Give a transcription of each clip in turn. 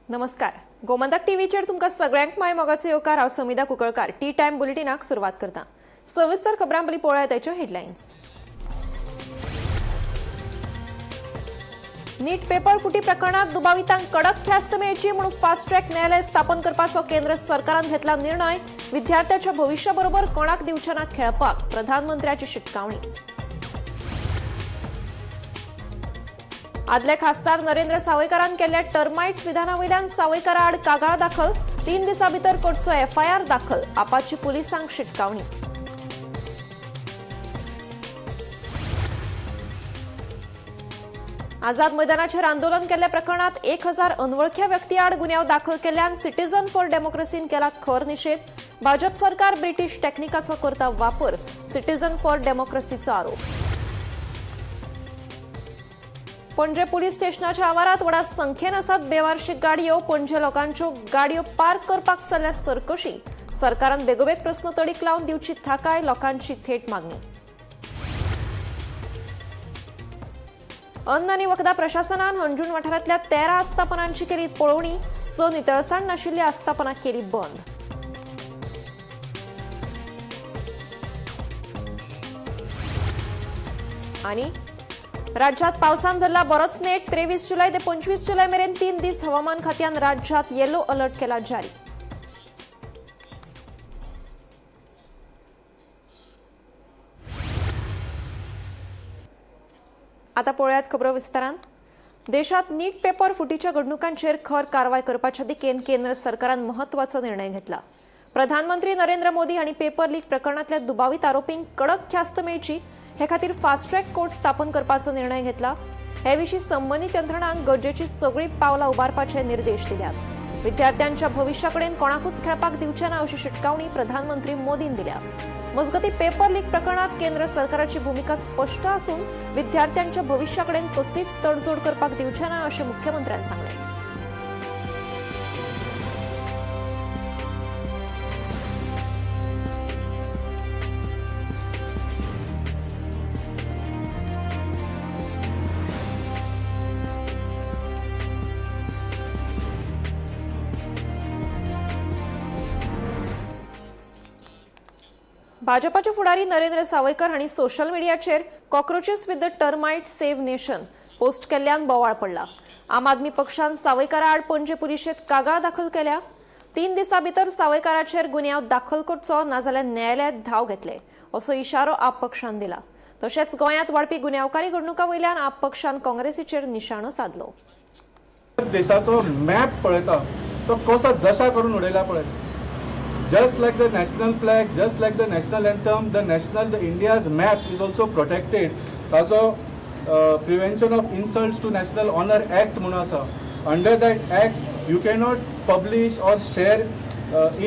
नमस्कार, गोमंतक टीव्हीचेर तुमकां सगळ्यांक माय मोगाचो येवकार. हांव समिधा कुंकळकार. टी टायम बुलेटिनाक सुरवात करता. सविस्तर खबरां पयलीं पळोवया ताच्यो हेडलायन्स. नीट पेपर फुटी प्रकरणात दुबावितांक कडक ख्यास्त मेळची म्हणून फास्ट ट्रॅक न्यायालय स्थापन करपाचो केंद्र सरकारान घेतला निर्णय. विद्यार्थ्याच्या भविष्याबरोबर कोणाक दिवचे ना खेळपाक, प्रधानमंत्र्याची शिटकावणी. आदले खासदार नरेंद्र सावयकारान केल्ल्या टर्माइट्स विधानावयल्यान सावयकारा आड कागाळ दाखल. 3 दिसां भितर करचो एफआयआर दाखल, आपाची पुलिसांक शिटकावणी. आझाद मैदानाचेर आंदोलन केल्ल्या प्रकरणात 1000 अनवळख्या व्यक्ती आड गुन्यांव दाखल केल्ल्यान सिटीझन फॉर डेमोक्रेसीन केला खर निशेध. भाजप सरकार ब्रिटीश टेक्निकाचो करता वापर, सिटीझन फॉर डेमोक्रेसीचो आरोप. पणजे पुलीस स्टेशनाच्या आवारात व्हडा संख्येन आसात बेवारशी गाडयो. पणजे लोकांच्यो गाडयो पार्क करपाक चल्ल्या सरकशी. सरकारान बेगोबेग प्रस्न तडीक लावन दिवची थाकाय, लोकांची थेट मागणी. अन्न आनी वखदां प्रशासनान हणजूण वाठारांतल्या 13 आस्थापनांची केली पळोवणी. 6 नितळसाण नाशिल्ली आस्थापनां केली बंद. आनी राज्यात पावसान धरला बरोच नेट. 23 जुलै ते 25 जुलै मेरेन 3 दीस हवामान खात्यान राज्यात येलो अलर्ट केला जारी. आता पळोवयात खबरो विस्तारान. देशात नीट पेपर फुटीच्या घडणुकांचेर खर कारवाय करपाच्या दिकेन केंद्र सरकारान महत्वाचो निर्णय घेतला. प्रधानमंत्री नरेंद्र मोदी हांणी पेपर लीक प्रकरणांतल्या दुबावीत आरोपींक कडक ख्यास्त मेळची हे खातीर फास्ट ट्रॅक कोर्ट स्थापन करपाचो निर्णय घेतला. हे विशीं संबंदीत यंत्रणांक गरजेची सगळीं पावलां उबारपाचे निर्देश दिल्यात. विद्यार्थ्यांच्या भविश्या कडेन कोणाकूच खेळपाक दिवचे ना अशी शिटकावणी प्रधानमंत्री मोदीन दिल्या. मजगतीं, पेपर लीक प्रकरणात केंद्र सरकाराची भूमिका स्पश्ट असून विद्यार्थ्यांच्या भविश्या कडेन कसलीच तडजोड करपाक दिवचे ना अशें मुख्यमंत्र्यान सांगलें. भाजपाचे फुडारी नरेंद्र सावयकर हांणी सोशल मिडियाचेर cockroaches with the termite save nation post केल्ल्यान बोवाळ पडला. आम आदमी पक्षान सावयकारा आड पणजे पुलिशेंत कागाळ दाखल केल्या. 3 दिसां भितर सावयकाराचेर गुन्यांव दाखल करचो नाजाल्यार न्यायालयांत धांव घेतले असो इशारो आप पक्षान दिला. तशेंच गोंयांत वाडपी गुन्यांवकारी घडणुकां वयल्यान आप पक्षान काँग्रेसीचेर निशाणो सादलो. देशाचो मॅप पळयता तो कसो दशा करून उडयला पळय. Just like the national flag, just like the national anthem, the India's map is also protected. ताजो Prevention of Insults to National Honour Act म्हणून आसा. Under that act you cannot publish or share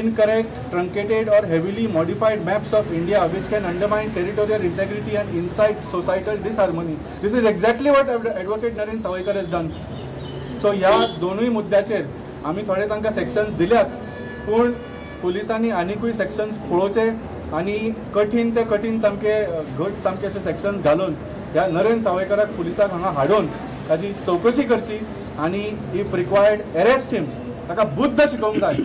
incorrect, truncated or heavily modified maps of India which can undermine territorial integrity and incite societal disharmony. This is exactly what Advocate Naren Sawaikar has done. So ह्या दोनूय मुद्द्याचेर आमी थोडे तांकां sections दिल्याच, पूण पुलिसांनी आनिकूय sections पळोवचे आनी कठीण ते कठीण सामके घट सामके अशे सेक्शन्स घालून ह्या नरेन सावयकाराक पुलिसांक हांगा हाडून ताजी चवकशी करची आनी if required arrest him. ताका बुद्द शिकोवंक जाय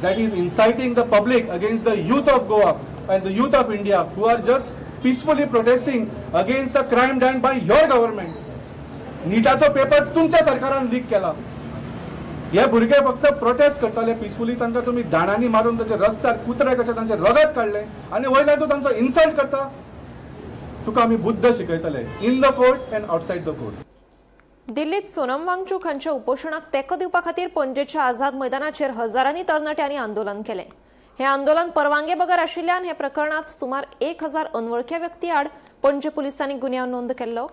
that is inciting the public against the youth of Goa and the youth of India who are just peacefully protesting against the crime done by your government. निटाचो paper तुमच्या सरकारान leak केला. हे भुरगे फक्त प्रोटेस्ट करताले पिसफुली, तांकां तुमी दाणांनी मारून तांचे रस्त्यार कुत्रे कशे तांचे रगत काडले आनी वयल्यान तूं तांचो इन्सल्ट करता. तुका आमी बुद्द शिकयतले in the court and outside the court. दिल्लीत सोनम वांगचूक हांच्या उपोशणाक तेंको दिवपा खातीर पणजेच्या आझाद मैदानाचेर हजारांनी तरणाट्यांनी आंदोलन केलें. हें आंदोलन परवानगे बगर आशिल्ल्यान हे प्रकरणात सुमार 1000 अनवळख्या व्यक्ती आड पणजे पुलिसांनी गुन्यांव नोंद केल्लो.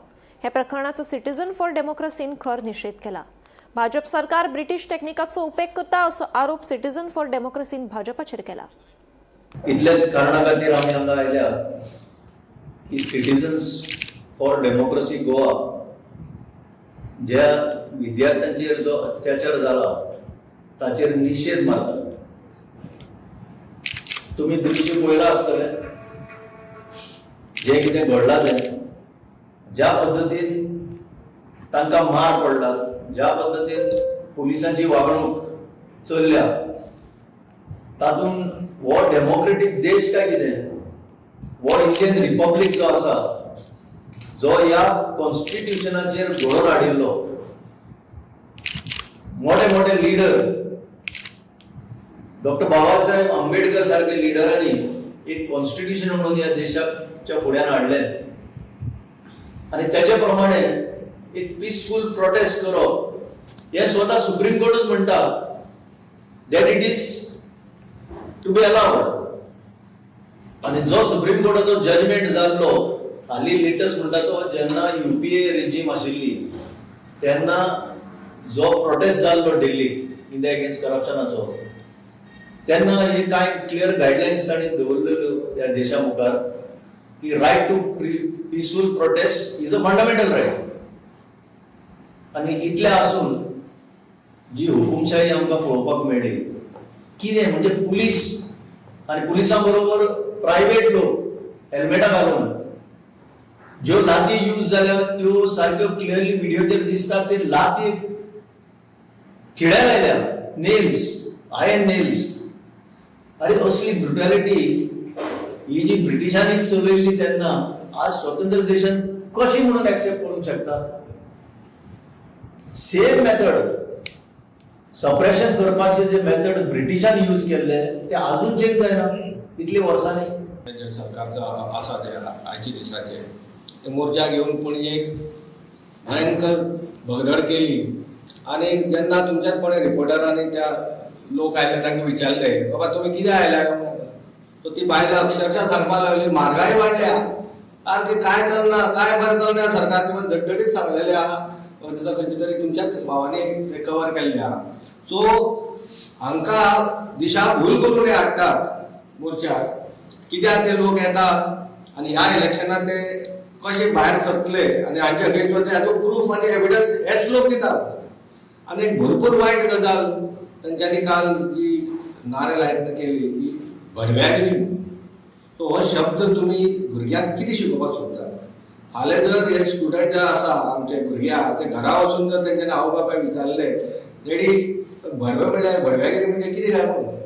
हे प्रकरणाचो सिटीझन फॉर डेमोक्रेसीन खर निशेध केला. भाजप सरकार ब्रिटीश टेक्निकाचो उपेग करता असो आरोप सिटीझन फॉर डेमोक्रेसीन भाजपाचेर केला. इतल्याच कारणा खातीर आमी हांगा आयल्या की सिटीजन्स फॉर डेमोक्रेसी गोवा ज्या विद्यार्थ्यांचेर जो अत्याचार जाला ताचेर निशेध मारता. तुमी दृश्य पळयलां आसतलें, जें कितें घडलां तें, ज्या पद्दतीन तांकां मार पडला, ज्या पद्दतीन पुलिसांची वागणूक चल्ल्या तातूंत हो डेमोक्रेटीक देश काय कितें, हो इंडियन रिपब्लीक जो आसा, जो ह्या कॉन्स्टिट्युशनाचेर घडोवन हाडिल्लो, मोठे मोठे लिडर डॉक्टर बाबासाहेब आंबेडकर सारखे लिडरांनी एक कॉन्स्टिट्युशन म्हणून ह्या देशाच्या फुड्यान हाडलें आनी त्याचे प्रमाणे एक पिसफूल प्रोटेस्ट करप हे स्वता सुप्रीम कोर्टूच म्हणटा that it is to be allowed. आनी जो सुप्रीम कोर्टाचो जजमेंट जाल्लो हाली लेटस्ट म्हणटा तो जेन्ना युपीए रेजीम आशिल्ली तेन्ना जो प्रोटेस्ट जाल्लो दिल्लीक इंडिया अगेन्स्ट करप्शनाचो, तेन्ना हे कांय क्लियर गायडलायन्स तांणी दवरलेल्यो ह्या देशा मुखार की right to peaceful protest is a fundamental right. आनी इतलें आसून जी हुकुमशाही आमकां पळोवपाक मेळ्ळी, कितें म्हणजे पुलीस आनी पुलिसां बरोबर प्रायवेट लोक हेल्मेटां घालून ज्यो लाती यूज जाल्या त्यो सारक्यो क्लियरली व्हिडियोचेर दिसता. ते लाती खिळ्या लायल्या, नेल्स, आयर्न नेल्स. अरे असली ब्रुटॅलिटी ही जी ब्रिटिशांनी चलयल्ली तेन्ना आज स्वतंत्र देशान कशी म्हणून एक्सेप्ट करूंक शकता? सेम मेथड सप्रेशन करपाचे जे मेथड ब्रिटिशांनी यूज केल्ले ते अजून चेंज जायना इतली वर्सांनी. जे सरकारचो आसा ते आयच्या दिसाचे ते मोर्चा घेवन पणजेक भयंकर भगदड केली आनी जेन्ना तुमच्याच कोणे रिपोर्टरांनी त्या लोक आयले तांकां विचारले, बाबा तुमी कित्याक आयल्या काय म्हणून, सो ती बायलां अक्षरशः सांगपाक लागली, म्हारगाय वाडल्या, सारकें कांय चलना, कांय बरें चलना सरकारचें म्हण धडधडीत सांगलेलें आहा. ताका खंयचे तरी तुमच्याच भावांनी ते कवर केल्लें आहा. सो हांकां दिशा भूल करून हे हाडटात मोर्चाक, कित्याक ते लोक येतात आनी ह्या इलेक्शनाक ते कशे भायर सरतले आनी हांचे अगेन्स्ट वतले हाचो प्रूफ आनी एविडन्स हेच लोक दितात. आनी एक भरपूर वायट गजाल तांच्यांनी काल जी नारे लायतना केली ही भडव्यागिरी. सो हो शब्द तुमी भुरग्यांक कितें शिकोवपाक सोदतात? फाल्यां जर हे स्टुडंट जे आसा आमचे भुरगे आहा ते घरा वचून जर तेंच्यांनी आवय बापायक विचारले, डॅडी भडवे म्हणल्यार भडव्यागिरी म्हणजे कितें काय म्हणून,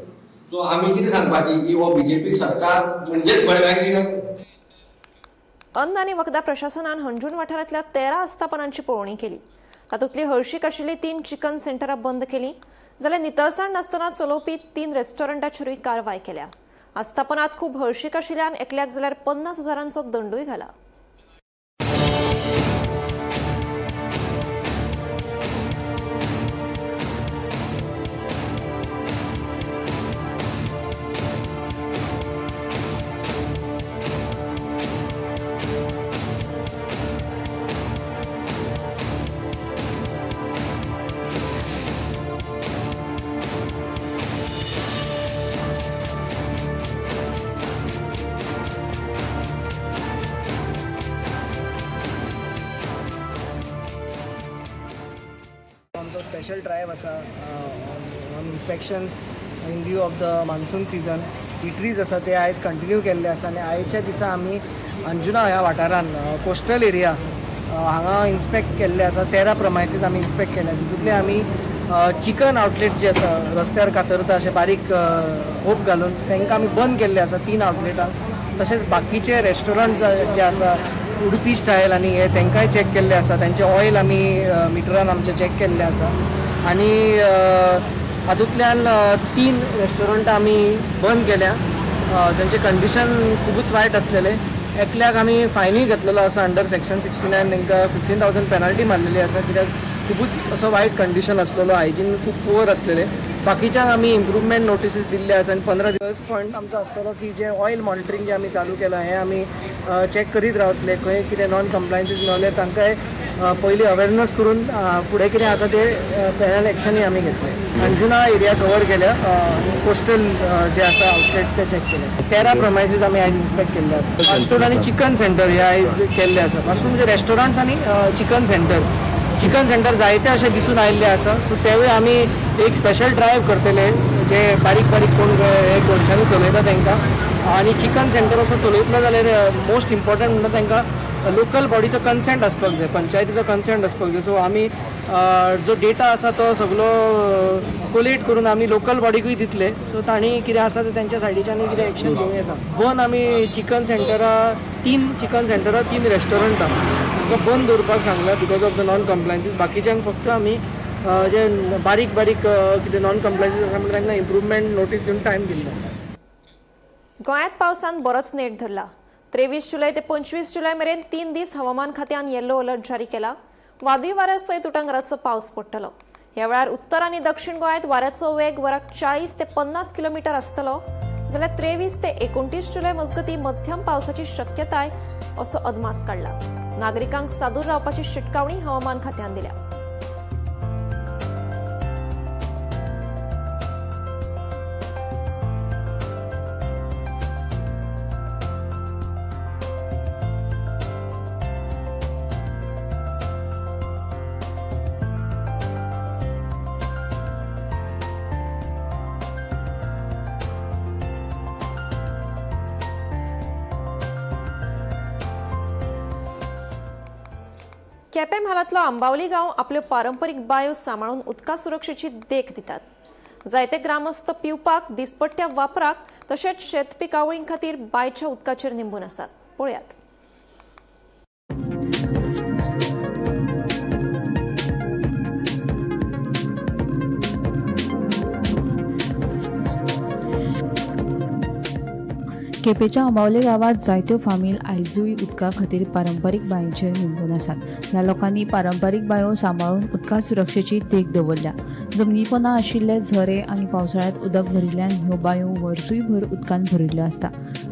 सो आमी कितें सांगपाची की हो बीजेपी सरकार म्हणजेच भडव्यागिरी काय म्हणून? अन्न आनी वखदां प्रशासनान हणजूण वाठारांतल्या 13 आस्थापनांची पळोवणी केली. तातूंतली हळशीक आशिल्ली 3 चिकन सेंटरां बंद केली, जाल्यार नितळसाण नासतना चलोवपी 3 रेस्टॉरंटाचेरूय कारवाय केल्या. आस्थापनात खूब हळशीक आशिल्ल्यान एकल्याक जाल्यार 50,000 दंडूय घाला. आमचो स्पेशल ड्रायव्ह आसा on inspections in view of the monsoon season. Eateries आसा ते आयज कंटिन्यू केल्ले आसा आनी आयच्या दिसा आमी अंजुना ह्या वाठारान कोस्टल एरिया हांगा इन्स्पेक्ट केल्ले आसा. 13 प्रमायसीस आमी इन्स्पेक्ट केल्या. तितूंतले आमी चिकन आउटलेट जे आसा रस्त्यार कातरता अशें बारीक होप घालून तांकां आमी बंद केल्ले आसा 3 आउटलेटां. तशेंच बाकीचे रेस्टॉरंट जे आसा उडपी स्टायल आनी हे तांकांय चॅक केल्ले आसा. तांचे ऑयल आमी मिटरान आमचे चॅक केल्ले आसा आनी हातूंतल्यान 3 रेस्टॉरंटां आमी बंद केल्या तांचें कंडिशन खुबूच वायट आसलेलें. एकल्याक आमी फायनूय घेतलेलो आसा अंडर सेक्शन 69, तांकां 15,000 पेनल्टी मारलेली आसा कित्याक खुबूच असो वायट कंडिशन आसलेलो, हायजीन खूब पुअर आसलेलें. बाकीच्यांक आमी इम्प्रुवमेंट नोटिसीस दिल्ले आसा आनी 15 दिवस पॉयंट आमचो आसतलो की जे ऑयल मॉनिटरींग जे आमी चालू केलां हें आमी चॅक करीत रावतले. खंय कितें नॉन कंप्लायन्सीस मेवल्यार तांकांय पयलीं अवेरनस करून फुडें कितें आसा ते पेनल एक्शनूय आमी घेतले. अंजुना एरिया कवर केल्या, कोस्टल जे आसा आउटलेट्स ते चॅक केले. 13 प्रमायसीस आमी आयज इन्स्पेक्ट केल्ले आसा. फास्ट फूड आनी चिकन सेंटर हे आयज केल्ले आसा. फास्ट फूड म्हणजे रेस्टॉरंट्स आनी चिकन सेंटर. चिकन सेंटर जायते अशें दिसून आयिल्ले आसा. सो तेवूय आमी एक स्पेशल ड्रायव्ह करतले जे बारीक बारीक कोण हे गोडशांनी चलयता तांकां. आनी चिकन सेंटर असो चलयतलो जाल्यार मोस्ट इम्पॉर्टंट म्हणटा तांकां लोकल बॉडीचो कन्सेंट आसपाक जाय, पंचायतीचो कन्सेंट आसपाक जाय. सो आमी जो डेटा आसा तो सगलो कोलेट करून आमी लोकल बॉडीकूय दितले. सो तांणी कितें आसा ते तेंच्या सायडीच्यान कितें एक्शन घेवं येता. बंद आमी चिकन सेंटरां, 3 चिकन सेंटरां, 3 रेस्टॉरंटां तांकां बंद दवरपाक सांगलां because of the non compliances. बाकीच्यांक फक्त आमी जे बारीक बारीक कितें नॉन कंप्लायन्सीस आसा म्हणल्यार तांकां इम्प्रुवमेंट नोटीस दिवन टायम दिल्लो आसा. गोंयांत पावसान बरोच नेट धरला. 23 जुलय ते 25 जुलय मेरेन 3 दीस हवामान खात्यान येलो अलर्ट जारी केला. वादळी वाऱ्या सयत उटंगाराचो पावस पडटलो. ह्या वेळार उत्तर आनी दक्षिण गोंयांत वाऱ्याचो वेग वराक 40 ते 50 किलोमिटर आसतलो. जाल्यार 23 ते 29 जुलय मजगतीं मध्यम पावसाची शक्यताय असो अदमास काडला. नागरिकांक सादूर रावपाची शिटकावणी हवामान खात्यान दिल्या. केपें म्हालांतलो आंबावली गांव आपल्यो पारंपरीक बायो सांबाळून उदका सुरक्षेची देख दितात. जायते ग्रामस्थ पिवपाक, दिसपट्ट्या वापराक तशेंच शेत पिकावळीं खातीर बांयच्या उदकाचेर निंबून आसात. पळयात. केपेच्या आंबावले गांवांत जायत्यो फामील आयजूय उदका खातीर पारंपारीक बांयचेर निंबून आसात. ह्या लोकांनी पारंपारीक बांयो सांबाळून उदका सुरक्षेची देख दवरल्या. जमनीपोना आशिल्ले झरे आनी पावसाळ्यांत उदक भरिल्ल्यान ह्यो बांयो वर्सूय भर उदकान भरिल्ल्यो आसता.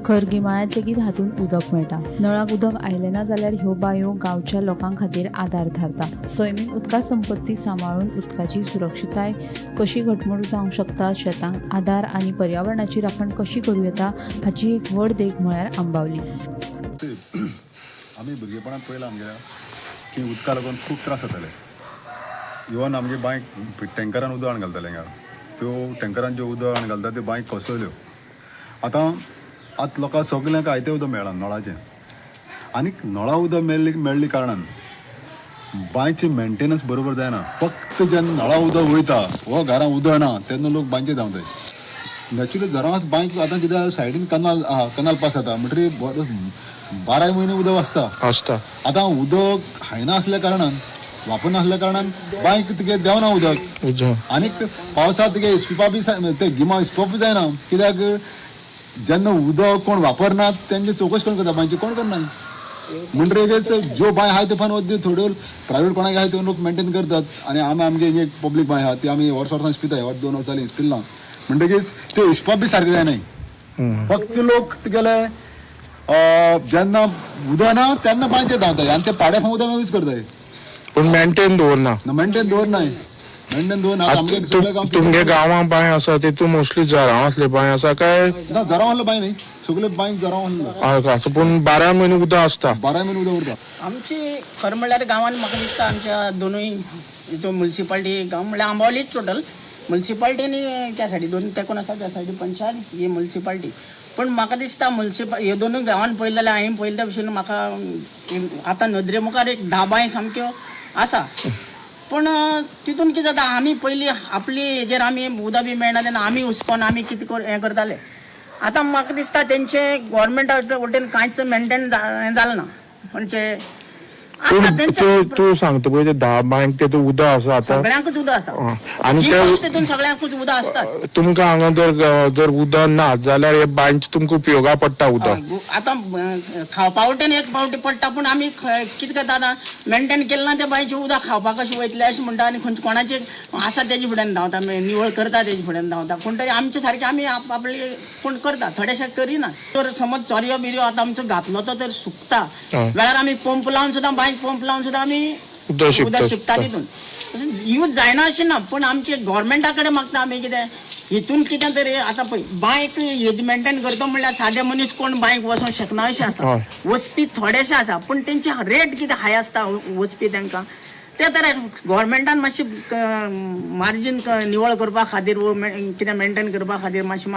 खर गिमाळ्यांत लेगीत हातूंत उदक मेळटा. नळाक उदक आयलें ना जाल्यार ह्यो बांयो गांवच्या लोकां खातीर आदार थारता. सैमीक उदका संपत्ती सांबाळून उदकाची सुरक्षताय कशी घटमूट जावंक शकता, शेतांक आदार आनी पर्यावरणाची राखण कशी करूं येता हाची एक व्हड देख म्हळ्यार आंबावली. आमी भुरगेपणांत पळयलां आमगेल्या की उदका लागून खूब त्रास जाताले. इवन आमगे बांयक टँकरान उदक हाडून घालताले. हांगा त्यो टँकरान ज्यो उदक हाडून घालता त्यो बांयक कोसळ्यो. आतां आतां लोकांक सगल्यांक आयतें उदक मेळ्ळां नळाचें. आनीक नळा उदक मेळ्ळी कारणान बांयचें मेंटेनन्स बरोबर जायना. फक्त जेन्ना नळा उदक वयता वो घरां उदक ना तेन्ना लोक बांयचेर धांवताय. नॅचुरली झरां बांयक आतां कितें सायडीन कनाल आहा, कनाल पास जाता म्हणटरीर 12 म्हयने उदक आसता. आतां उदक हायना आसल्या कारणान, वापरनासल्या कारणान बांयक तुगे देंवना उदक. आनीक पावसांत तुगे इस्पिपा बी ते गिमा इस्पिपा बी जायना. कित्याक जेन्ना उदक कोण वापरनात तेंचे चवकशी कोण करता, बांयची कोण करना. म्हणटरीच ज्यो बांय आहा त्यो फान थोड्यो प्रायवेट कोणाक आहा त्यो लोक मेंटेन करतात. आनी आमी आमगे एक पब्लीक बांय आहा ती आमी वर्स वर्सां इस्पिताय, 2 वर्सां जालीं इस्पिल ना. म्हणटकीच त्यो इस्पप बी सारकें जायनाय. फक्त लोक तुगेले जेन्ना उदक ना तेन्ना बांयचेर धांवताय आनी ते पाड्या फाव उदक यूज करताय. पूण मेंटेन दवरना. मेंटेन दवरनाय, मेंटेन दवरना. तुमगे गांवां बांय आसा तितून मोस्टली झरां असले बांय आसा काय ना? झरां आहलो बांय न्ही, सगळे बांय झरां आहलो. पूण 12 म्हयने उदक आसता. 12 म्हयने उदक उरता. आमची खरें म्हणल्यार गांवांत म्हाका दिसता आमच्या दोनूय हितून मुन्सिपाल्टी गांव म्हणल्यार आंबावलीच टोटल मुन्सिपाल्टी आनी त्या सायडी दोन तेंकून आसा त्या सायडी पंचायत ही मुन्सिपाल्टी. पूण म्हाका दिसता मुन्सिपाल ह्यो दोनूय गांवांत पळयलें जाल्यार हांवें पळयल्ल्या भशेन म्हाका आतां नदरे मुखार एक 10 बांय सामक्यो आसा. पूण तितून कितें जाता, आमी पयलीं आपली हेजेर आमी उदक बी मेळना तेन्ना आमी हुसकोन आमी कितें हें करताले. आतां म्हाका दिसता तेंचे गोवोरमेंटा वटेन कांयच मेंटेन हें जालें ना. म्हणजे तूं सांगता पळय ते 10 बांयक ते उदक आसा आतां सगळ्यांकूच उदक आसा. आनी तितून सगळ्यांकूच उदक आसतात. तुमकां हांगा जर उदक ना जाल्यार हे बांयचें तुमकां उपयोगा पडटा उदक. आतां खावपा वटेन एक फावटी पडटा. पूण आमी कितें करता आतां मेंटेन केलें ना त्या बांयचें उदक खावपाक कशें वयतलें अशें म्हणटा. आनी खंयचे कोणाचें आसा तेजे फुड्यान धांवता, निवळ करता तेजे फुड्यान धांवता. कोण तरी आमचे सारके आमी आपले कोण करता, थोडेशे करिना. तर समज चोरयो बिरयो आतां आमचो घातलो तो तर सुकता वेळार आमी पंप लावन सुद्दां, बांयक पंप लावन सुद्दां आमी उदक शिंपता. तितून यूज जायना अशें ना. पूण आमचे गोवोरमेंटा कडेन मागता आमी कितें हितून कितें तरी आतां पळय बांयक हेज मेंटेन करता म्हणल्यार सादे मनीस कोण बांयक वचोंक शकना अशें आसा. वचपी थोडेशे आसा पूण तेंचे रेट कितें हाय आसता वचपी तांकां. ते तर गोवोरमेंटान मातशी मार्जीन निवळ करपा खातीर कितें मेंटेन करपा खातीर मातशें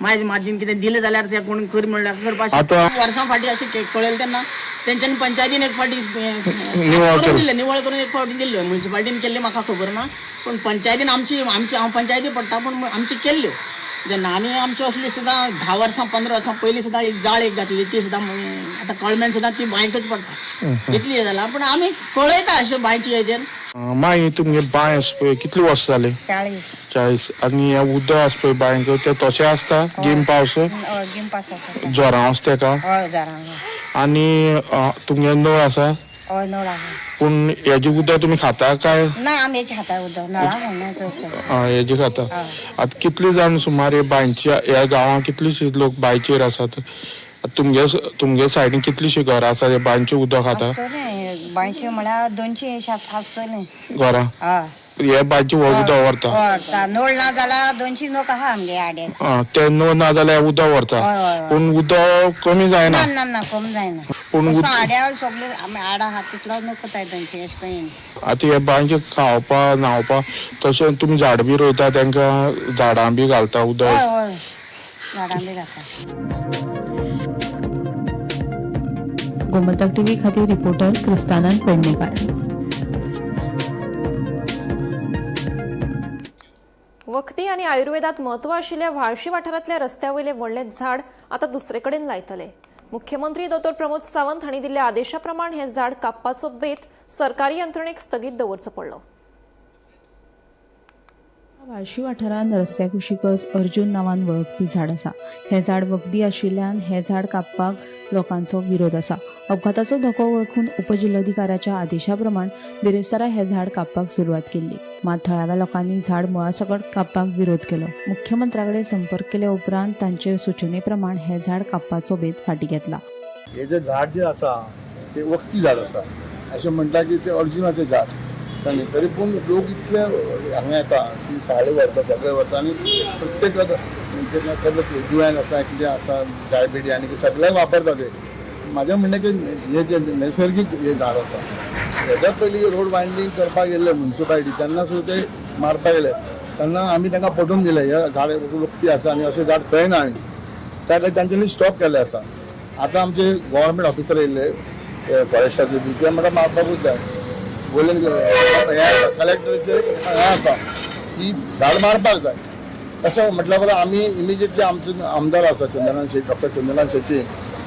मायज मार्जीन कितें दिलें जाल्यार ते कोण कर म्हणल्यार करपाक. वर्सां फाटीं अशें कळयलें तेन्ना तेंच्यांनी पंचायतीन एक फावटी निवळ करून केलें. दिल्लें, निवळ करून एक फावटी दिल्ल्यो म्युन्सिपाल्टीन केल्ली म्हाका खबर ना, पूण पंचायतीन आमची आमची हांव पंचायती पडटा पूण आमची केल्ल्यो जेन्ना. आनी आमच्यो असली सुद्दां 10 वर्सां 15 वर्सां पयलीं सुद्दां एक जाळ एक घातली, ती सुद्दां आतां कळमेन सुद्दां ती बांयकच पडटा, इतली हें जाला. पूण आमी कळयता अश्यो बांयचे हेजेर. मागीर तुमगे बांय आसा पळय, कितली वर्सां जाली? 40. 40. आनी हें उदक आसा पळय बांयक तें तशें आसता गीम पावस? हय, गीम पावस आसा. जोरां आसता तेका? हय, जोरां. आनी तुमगे नळ आसा? हय, नळ आसा. पूण हेजें उदक तुमी खाता काय? ना, आमी हेजें खाता उदक, नळा खायना चडशें. हेजें खाता. आतां कितले जाण सुमार हे बांयच्या ह्या गांवांत कितलेशे लोक बांयचेर आसात? तुमगे तुमगे सायडीन कितलीशीं घरां आसा हे बांयचें उदक खाता? आसतलें बांयचें म्हळ्यार 200 आसतलें घरां. हय. हे बांयचें उदक व्हरता? व्हरता, नळ ना जाल्यार 200 लोक आहा आमगे आड्याचे. ते नळ ना जाल्यार उदक व्हरता. हय हय. पूण उदक कमी जायना? ना ना ना, कमी जायना. पूण आड्यार सगळे आमी आडा आहा तितलो नको जाय 200 अशें करून. आतां हे बांयचें खावपा न्हांवपा तशें तुमी झाड बी रोयता तांकां, झाडां बी घालता उदक? हय हय, झाडां बी घालता. गोमंतक टीव्ही खातीर रिपोर्टर क्रिस्तानंद पेडणेकार. वखदी आनी आयुर्वेदात म्हत्व आशिल्ल्या व्हाळशी वाठारांतल्या रस्त्या वयलें व्हडलें झाड आतां दुसरे कडेन लायतले. मुख्यमंत्री दोतोर प्रमोद सावंत हांणी दिल्ल्या आदेशा प्रमाण हें झाड कापपाचो बेत सरकारी यंत्रणेक स्थगीत दवरचो पडलो. व्हाळशी वाठारांत रस्त्या कुशीकच अर्जुन नांवान वळखपी झाड आसा. हें झाड वखदी आशिल्ल्यान हें झाड कापपाक लोकांचो विरोध आसा. अपघाताचो धोको वळखून उपजिल्होधिकाऱ्याच्या आदेशा प्रमाण बिरेस्तारा हें झाड कापपाक सुरवात केल्ली. मात थळाव्या लोकांनी झाड मुळासकट कापपाक विरोध केलो. मुख्यमंत्र्या कडेन संपर्क केले उपरांत तांचे सुचोवणे प्रमाण हें झाड कापपाचो बेत फाटीं घेतला. हे जे झाड जे आसा ते वखदी झाड आसा, अशें म्हणटा की ते अर्जुनाचें झाड. तरी पूण लोक इतले हांगा येता की साडे व्हरता, सगळे व्हरता आनी प्रत्येक दुयेंस आसा, कितें आसा, डायबिटीज आनी सगळ्यांक वापरता ते. म्हाजें म्हणणें की हे जे नैसर्गीक हे झाड आसा, हेज्या पयलीं रोड वायंडींग करपाक गेल्ले म्युन्सिपालिटी, तेन्ना सुद्दां ते मारपाक गेले तेन्ना आमी तांकां पटोवन दिलें हे झाड वखदी आसा आनी अशें झाड खंय ना आमी, त्या खातीर तांच्यांनी स्टॉप केल्लें आसा. आतां आमचे गव्हर्मेंट ऑफिसर येयल्ले फॉरेस्टाचे बी, ते म्हणटा मारपाकूच जाय. वयल्यान हे कलेक्टराचें हें आसा की झाड मारपाक जाय. तशें म्हटल्यार बरें आमी इमिजिएटली आमचे आमदार आसा चंद्रकांत शेट्टी, डॉक्टर चंद्रकांत शेट्टी,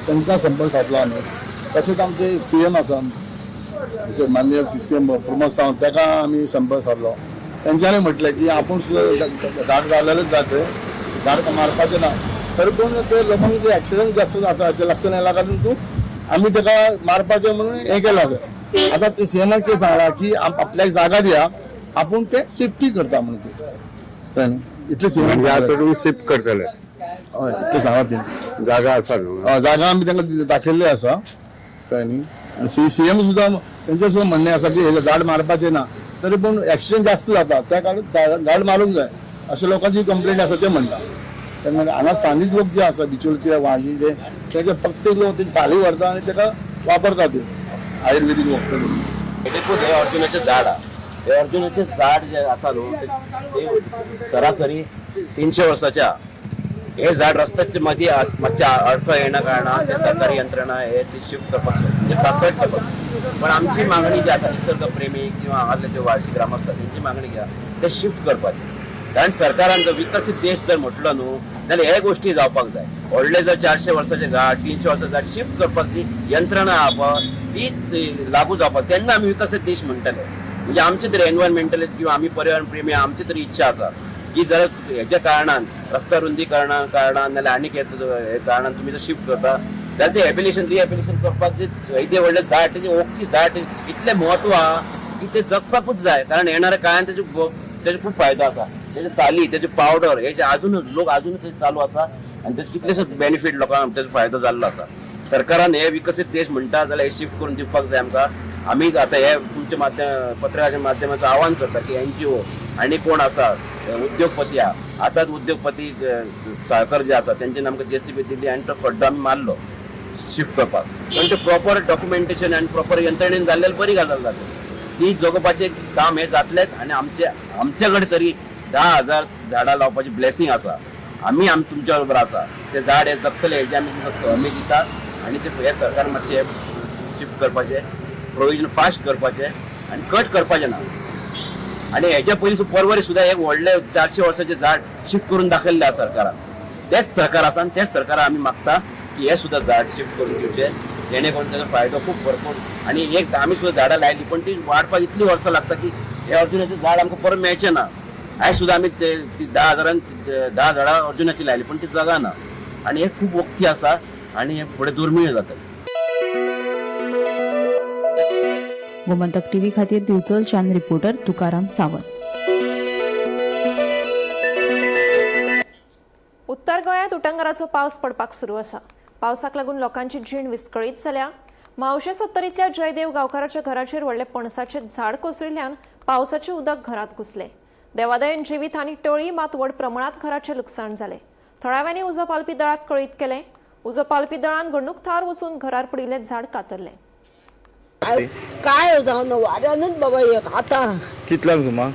तांकां संपर्क सादलो आमी. तशेंच आमचे CM आसा, आमचे माननीय CM Pramod Sawant, ताका आमी संपर्क सादलो. तेंच्यांनी म्हटलें की आपूण सुद्दां झाड जालेलेच जाते, झाड मारपाचें ना. तरी पूण ते लोकांक जे एक्सिडंट जास्त जाता अशें लक्षात येयला कारण तूं आमी ताका मारपाचें म्हणून हें केलां. आतां ते सीएमाक ते सांगलां की आपल्याक जागा दिया, आपूण ते सेफ्टी करता म्हणून ते इतलें सीएमाक शिफ्ट करतले. हय, इतलें सांगलां तेणी. जागा आसा न्हू? जागा आमी तांकां दाखयल्ली आसा, कळ्ळें न्ही. आनी सीएम सुद्दां तेंचें सुद्दां म्हणणें आसा की हें झाड मारपाचें ना, तरी पूण एक्सिडंट जास्त जाता त्या कारण झाड मारूंक जाय अशें लोकांची कंप्लेंट आसा ते म्हणटा. तेन्ना हांगा स्थानीक लोक जे आसा बिचोलचे, वाशीचे, तेजे प्रत्येक लोक ते साली व्हरता आनी ताका वापरता ते आयुर्वेदीक वखद. एकूच हे अर्जुनाचें झाड आहा. हे अर्जुनाचें झाड जें आसा न्हू ते सरासरी 300 वर्साचें आहा. हे झाड रस्त्याच्या मदीं मातशें अडखळ येणा कारणान ते सरकारी यंत्रणा हे ते शिफ्ट करपाक सोदता, म्हणजे कापड करपाक. पण आमची मागणी जी आसा निसर्ग प्रेमी किंवा हांगासले जे व्हाळशी ग्रामस्थ तेंची मागणी जी आहा ते शिफ्ट करपाची. कारण सरकारान जर विकसीत देश जर म्हटलो न्हू जाल्यार हे गोश्टी जावपाक जाय. व्हडले जर 400 वर्साचें झाड, 300 वर्साचें झाड शिफ्ट करपाची यंत्रणा आहा पळय ती लागू जावपाक, तेन्ना आमी विकसीत देश म्हणटले. म्हणजे आमचे तरी एनवायरमेंटलिस्ट किंवा आमी पर्यावरण प्रेमी आमची तरी इच्छा आसा की जर हेच्या कारणान रस्ता रुंदीकरणा कारणान नाल्यार आनीक हे कारणान तुमी जर शिफ्ट करता जाल्यार ते एबिलेशन रिएबिलेशन करपाक जे येदें व्हडलें झाड, तेजें वखदी झाड इतलें म्हत्व आहा की ते जगपाकूच जाय. कारण येणाऱ्या काळान तेजो खूब फायदो आसा. तेजे साली, तेजे पावडर हेजे आजून लोक आजून ते चालू आसा आनी तेजे कितलेशेच बेनिफीट लोकांक तेजो फायदो जाल्लो आसा. सरकारान हे विकसीत देश म्हणटा जाल्यार हे शिफ्ट करून दिवपाक जाय आमकां. आमी आतां हे तुमच्या माध्यम पत्रकाराच्या माध्यमाचो आव्हान करता की NGO आनी कोण आसा उद्योगपती आहा, आतांच उद्योगपती साळकर जे आसा तेंच्यानी आमकां JCB दिली आनी तो खड्डो आमी मारलो शिफ्ट करपाक. पण ते प्रॉपर डॉक्युमेंटेशन आनी प्रॉपर यंत्रणेन जाल्ल्यान बरी गजाल जातली. ती जगोवपाचें काम हें जातलेंच. आनी आमचे कडेन तरी 10,000 झाडां लावपाची ब्लेसींग आसा. आमी तुमच्या बरोबर आसा. ते झाड हे जगतले हेजे आमी तुमकां हमी दिता आनी ते हे सरकार मातशें शिफ्ट करपाचें प्रोविजन फास्ट करपाचें आनी कट करपाचें ना. आनी हेच्या पयलीं परवरी सुद्दां एक व्हडलें 400 वर्साचें झाड शिफ्ट करून दाखयल्लें आसा सरकारान. तेच सरकार आसा आनी तेच सरकारान आमी मागता की हें सुद्दां झाड शिफ्ट करून दिवचें, जेणे करून ताजो फायदो खूब भरपूर. आनी एक आमी सुद्दां झाडां लायलीं पण ती वाडपाक इतली वर्सां लागता की हे अर्जुनाचें झाड आमकां परत मेळचें ना. आयज सुद्दां आमी ते 10 हजारान 10 झाडां अर्जुनाची लायली पण ती जगाना आनी हे खूब वखदी आसा आनी हे फुडें दुर्मीळ जातलें. गोमंतक टीव्ही खातीर दिवचलच्यान रिपोर्टर तुकाराम सावंत. उत्तर गोंयांत उटंगाराचो पावस पडपाक सुरू आसा. पावसाक लागून लोकांची जीण विस्कळीत जाल्या. म्हावशे सत्तरींतल्या जयदेव गांवकाराच्या घराचेर व्हडलें पणसाचें झाड कोसळिल्ल्यान पावसाचें उदक घरांत घुसलें. देवादयन जिवीत आनी टळी मात व्हड प्रमाणांत घराचें लुकसाण जालें. थळाव्यांनी उजो पालपी दळाक कळीत केलें. उजो पालपी दळान घडणूक थळार वचून घरार पडिल्लें झाड कातरलें. काय जावन वाऱ्यानूच बाबा एक आतां कितल्यांक सुमार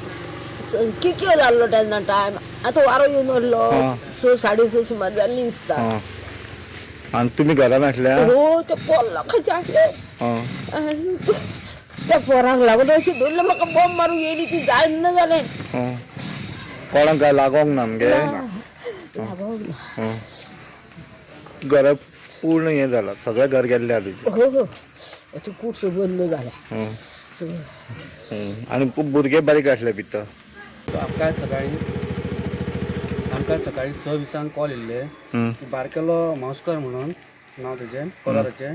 कितलो जाल्लो तेन्ना टायम आतां वारो येवन उरलो 6 साडे 6 सुमार जाल्ली दिसता. आनी तुमी घरान आसल्या? हो, ते पोर लोकांचे आसले आनी त्या पोरांक लागून अशें धरलें म्हाका बॉम्ब मारूंक येयली ती जायना जालें. कोणाक काय लागोंक ना मगे? लागोंक ना. घर पूर्ण हें जालां, सगळें घर गेल्लें आहा तुजें? हो हो, आतां कूर्स बंद जाला. आनी खूब भुरगे बारीक आसले भितर. आमकां सकाळी 6:20 कॉल येयल्ले की बारकेलो मावस्कर म्हणून नांव तेजें कोलाराचें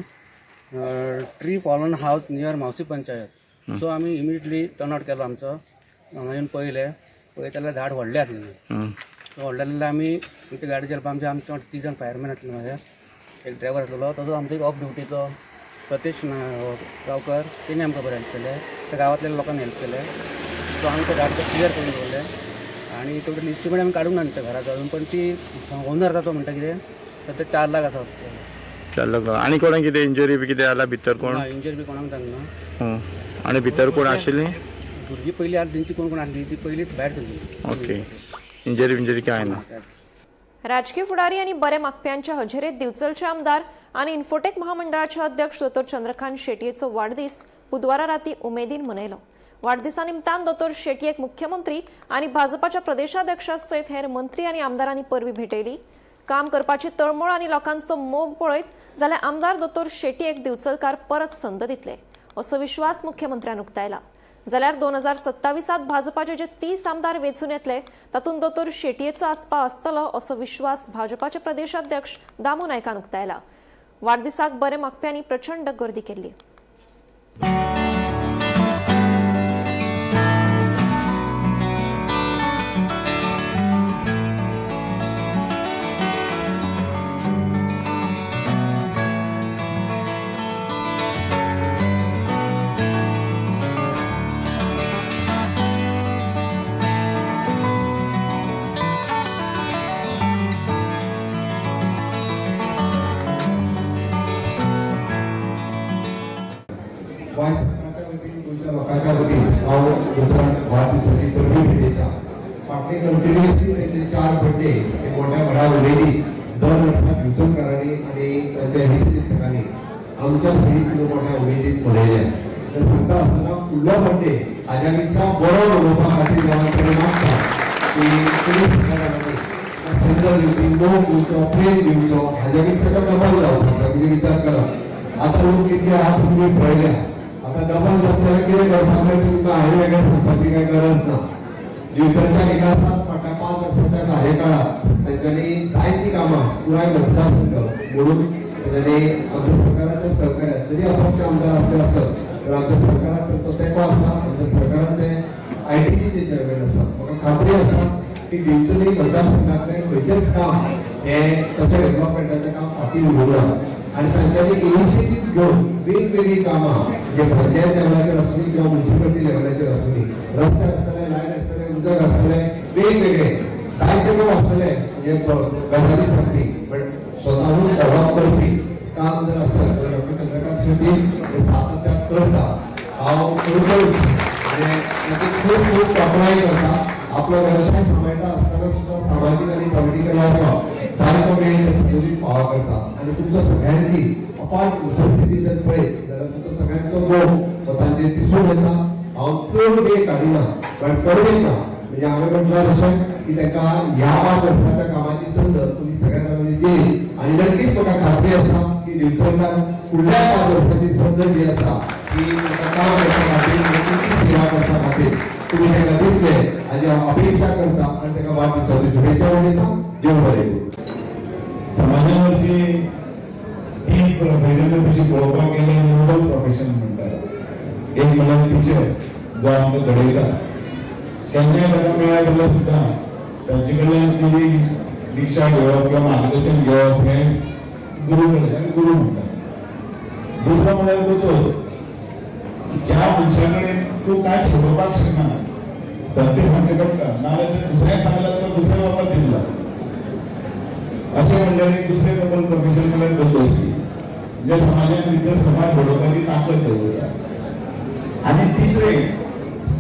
tree fallen house near Mhalsa panchayat. So आमी इमिडिएटली टर्न आवट केलो आमचो. हांगा येवन पळयलें, पळयता जाल्यार झाड व्हडलें आसलें. सो व्हडलें आसलें आमी आमच्या गाडयेचेर हेल्पान आमचे आमचे 3 जाण फायरमॅन आसले, म्हाजे एक ड्रायवर आसलेलो, तसो आमचो एक ऑफ ड्युटीचो प्रतेश गांवकर, तेणी आमकां बरें हेल्प केलें. त्या गांवांतल्या लोकांनी हेल्प केलें. सो आमी तें झाड क्लियर करून दवरलें आनी टोटल इस्टिमेट आमी काडूंक ना आमच्या घराचो अजून, पण ती ओनर आसा तो म्हणटा कितें तर ते 4 लाख आसा. 4 लाख. आनी कोणाक कितें इंजरी बी कितें जाला भितर कोण? ना, इंजरी बी कोणाक जावंक ना. आनी भितर कोण आशिल्लीं? भुरगीं पयलीं आसा तेंची कोण कोण आसली ती पयलींच भायर सरली. ओके, इंजरी बिंजरी कांय ना. राजकीय फुडारी आनी बरे मागप्यांच्या हजेरेत दिवचलचे आमदार आनी इन्फोटेक महामंडळाचे अध्यक्ष दोतोर चंद्रकांत शेटयेचो वाडदीस बुधवारा राती उमेदीन मनयलो. वाडदिसा निमतान दोतोर शेटयेक मुख्यमंत्री आनी भाजपाच्या प्रदेशाध्यक्षा सयत हेर मंत्री आनी आमदारांनी परबी भेटयली. काम करपाची तळमळ आनी लोकांचो मोग पळयत जाल्यार आमदार दोतोर शेटयेक दिवचलकार परत संद दितले असो विश्वास मुख्यमंत्र्यान उक्तायला. जाल्यार 2027 भाजपाचे जे 30 आमदार वेंचून येतले तातूंत दोतोर शेटयेचो आस्पाव आसतलो असो विश्वास भाजपाचे प्रदेशाध्यक्ष दामू नायकान उक्तायला. वाडदिसाक बरे मागप्यांनी प्रचंड गर्दी केल्ली. गोंय सरकाराच्या वतीन, गोंयच्या लोकांच्या वतीन हांव दोतोराक वाडदिसाची परबी भेटयता. फाटले कंटिन्युअसली तेंचे 4 बड्डे हे मोठ्या व्हडा उमेदीन दर वर्सा दिवचलकारांनी आनी तांच्या हितचिंतकांनी आमच्या सहीत मोठ्या उमेदीन मनयले. तर सांगता आसतना फुडलो बड्डे हाज्या पेक्षा बरो मनोवपा खातीर देवा कडेन मागता की तुमी सरकारांनी संद दिवची, मोग दिवचो, प्रेम दिवचो, हाज्या पेक्षा तो डबल जावपाक जाय. म्हणजे विचार करा आतां लोक कितके आहा तुमी पळयल्या. आतां डबल जातलें जाल्यार कितें करपाक जाय तुमकां हांवें वेगळें सांगपाची कांय गरज ना. दिवचलच्या विकासात फाटल्या 5 वर्साच्या कार्यकाळात तेंच्यांनी जायतीं कामां पुराय मतदारसंघ म्हणून तेंच्यांनी आमच्या सरकाराच्या सहकार्यात जरी अपक्ष आमदार आसले आसत तर आमच्या सरकारात तांचो तेंको आसा. आमच्या सरकारान ते ITCचे चेअरमॅन आसा. म्हाका खात्री आसा की दिवचली मतदारसंघातलें खंयचेंच काम हें ताच्या डेव्हलपमेंटाचें काम फाटीं उरूंक ना आनी तांच्यांनी इनिशिएटीव घेवन वेगवेगळीं कामां म्हणजे पंचायत लेवलाचेर आसूं किंवा म्युनिसिपालिटी लेवलाचेर आसूं, रस्ते आसतले, लायट आसतले, उदक आसतले, वेगवेगळे जायते लोक आसतले म्हणजे गजाली सांगपी, बट स्वताहून फॉलोअप करपी काम जर आसत जाल्यार डॉक्टर चंद्रकांत शेट्टी हे सातत्यान करता. हांव खरोखरूच म्हणजे ताची खूब खूब तोखणाय करता. आपलो वेवसाय सांबाळटा आसतना सुद्दां सामाजीक आनी पॉलिटिकल आसा जायतो मेळेन ते सगळी फावो करता आनी तुमच्या सगळ्यांची अफाट उपस्थिती जर पळयत जाल्यार तुमचो धन्यवाद अशें की तांकां ह्या 5 वर्साच्या कामाची संद तुमी सगळ्या जाणांनी दिली आनी नक्कीच म्हाका खात्री आसा की दिवचलकार फुडल्या 5 वर्साची संद जी आसा ती तांकां काम करपा खातीर आनी तुमची सेवा करपा खातीर तुमी तांकां दितले हाजी हांव अपेक्षा करता आनी ताका वाडदिसाची शुभेच्छा उलयता. देव बरें करूं. समाजावरची तीन प्रोफेशन तशी पळोवपाक गेल्यार नोबल प्रोफेशन म्हणटात. एक म्हणल्यार टिचर, जो आमकां घडयता. केन्नाय ताका मेळत जाल्यार सुद्दां तांचे कडल्यान ती दिक्षा घेवप किंवा मार्गदर्शन घेवप हें गुरू कडल्यान, गुरू म्हणटात. दुसरो म्हणल्यार दोतोर, ज्या मनशा कडेन तूं कांय फटोवपाक शकना, सत्य सांगचें पडटा, नाजाल्यार ते दुसऱ्याक सांगल्यार तो दुसऱ्या वखद दितलो. अशें म्हणल्यार एक दुसरें नोबल प्रोफेशन म्हणल्यार दोतोरकी, जे समाजान भितर समाज घडोवपाची ताकद दवरता. आनी तिसरें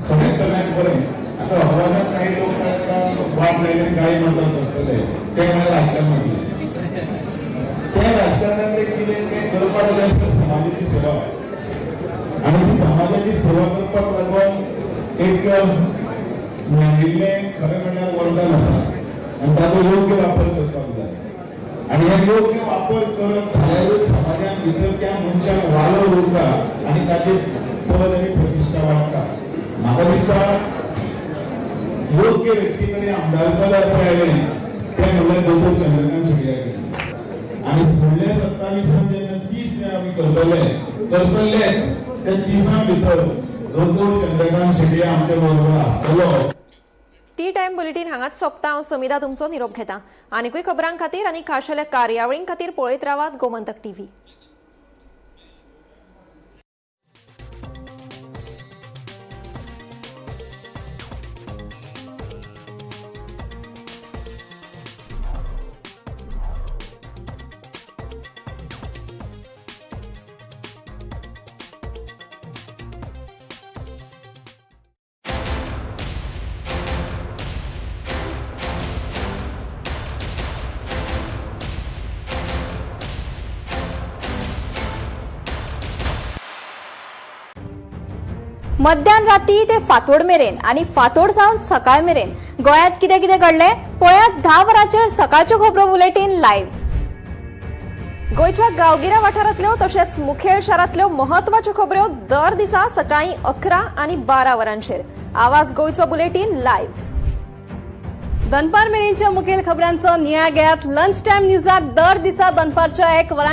खरेंच सगळ्यांत बरें, आतां अपराधात काही लोक तांकां वाट लायली आनी गाळी मारतात आसतले, ते म्हणल्यार राजकारणांतले. ते राजकारणांतले कितें तें करपाक जाय आसल्यार समाजाची सेवा, आनी ती समाजाची सेवा करपाक लागून एक मेळिल्लें खरें म्हणल्यार वरदान आसा आनी ताचो योग्य वापर करपाक जाय. आनी हे योग्य वापर करत जाल्यारूच समाजान भितर त्या मनशाक वालोर उरता आनी ताची पद आनी प्रतिश्ठा वाडटा. म्हाका दिसता योग्य व्यक्ती कडेन आमदारपदार आयलें तें म्हणल्यार दोतोर चंद्रकांत शेटया कडेन. आनी फुडल्या 27 जेन्ना 30 आमी करतले, करतलेच, त्या 30 भितर दोतोर चंद्रकांत शेटये आमच्या बरोबर आसतलो. टी टायम बुलेटीन हांगाच सोंपता. हांव समिधा तुमचो निरोप घेता. आनिकूय खबरां खातीर आनी खाशेल्या कार्यावळीं खातीर पळयत रावात गोमंतक टीव्ही. मध्यान राती ते फांतोड मेरेन आनी फांतोड जावन सकाळ मेरेन गोंयांत कितें कितें घडलें पळयात 10 वरांचेर सकाळच्यो खबरो बुलेटीन लायव्ह. गोंयच्या गांवगिऱ्या वाठारांतल्यो तशेंच मुखेल शारांतल्यो म्हत्वाच्यो खबऱ्यो दर दिसा सकाळीं 11 आनी 12 वरांचेर आवाज गोंयचो बुलेटीन लायव्ह. दनपार मेरेनच्या मुखेल खबरांचो नियाळ घेयात लंच टायम न्यूजात दर दिसा दनपारच्या 1 वरां.